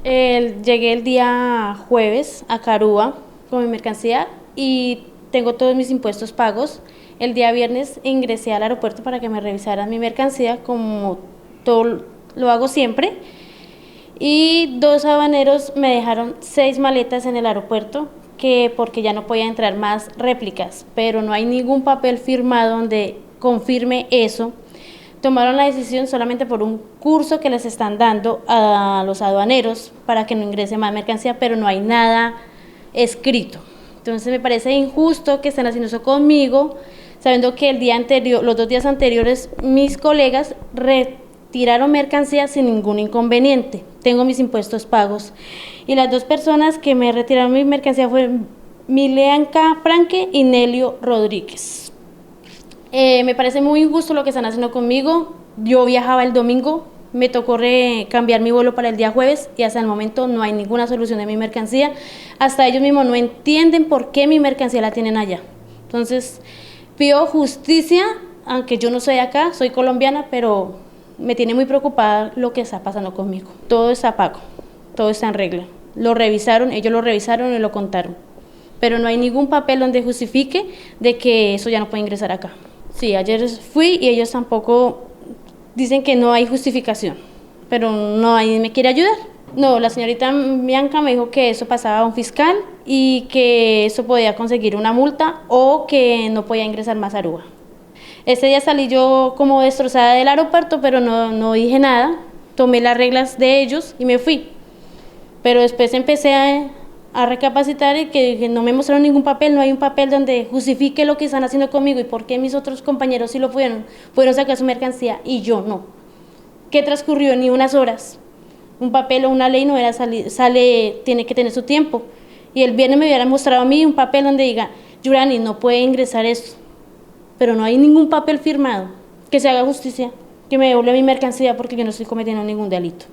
Llegué el día jueves a Aruba con mi mercancía y tengo todos mis impuestos pagos. El día viernes ingresé al aeropuerto para que me revisaran mi mercancía, como todo lo hago siempre. Y dos aduaneros me dejaron seis maletas en el aeropuerto que porque ya no podía entrar más réplicas, pero no hay ningún papel firmado donde confirme eso. Tomaron la decisión solamente por un curso que les están dando a los aduaneros para que no ingrese más mercancía, pero no hay nada escrito. Entonces me parece injusto que estén haciendo eso conmigo, sabiendo que el día anterior, los 2 días anteriores, mis colegas retiraron mercancía sin ningún inconveniente. Tengo mis impuestos pagos. Y las dos personas que me retiraron mi mercancía fueron Mileanca Franque y Nelio Rodríguez. Me parece muy injusto lo que están haciendo conmigo. Yo viajaba el domingo, me tocó cambiar mi vuelo para el día jueves y hasta el momento no hay ninguna solución de mi mercancía. Hasta ellos mismos no entienden por qué mi mercancía la tienen allá. Entonces, pido justicia, aunque yo no soy acá, soy colombiana, pero me tiene muy preocupada lo que está pasando conmigo. Todo está pago, todo está en regla. Lo revisaron, ellos lo revisaron y lo contaron. Pero no hay ningún papel donde justifique de que eso ya no puede ingresar acá. Sí, ayer fui y ellos tampoco dicen que no hay justificación, pero no nadie me quiere ayudar. No, la señorita Bianca me dijo que eso pasaba a un fiscal y que eso podía conseguir una multa o que no podía ingresar más a Aruba. Ese día salí yo como destrozada del aeropuerto, pero no, no dije nada. Tomé las reglas de ellos y me fui. Pero después empecé a recapacitar y que no me mostraron ningún papel, no hay un papel donde justifique lo que están haciendo conmigo y por qué mis otros compañeros sí lo pudieron sacar su mercancía y yo no. ¿Qué transcurrió? Ni unas horas. Un papel o una ley no era sale, tiene que tener su tiempo. Y el viernes me hubieran mostrado a mí un papel donde diga: "Yurani, no puede ingresar esto". Pero no hay ningún papel firmado. Que se haga justicia, que me devuelva mi mercancía porque yo no estoy cometiendo ningún delito.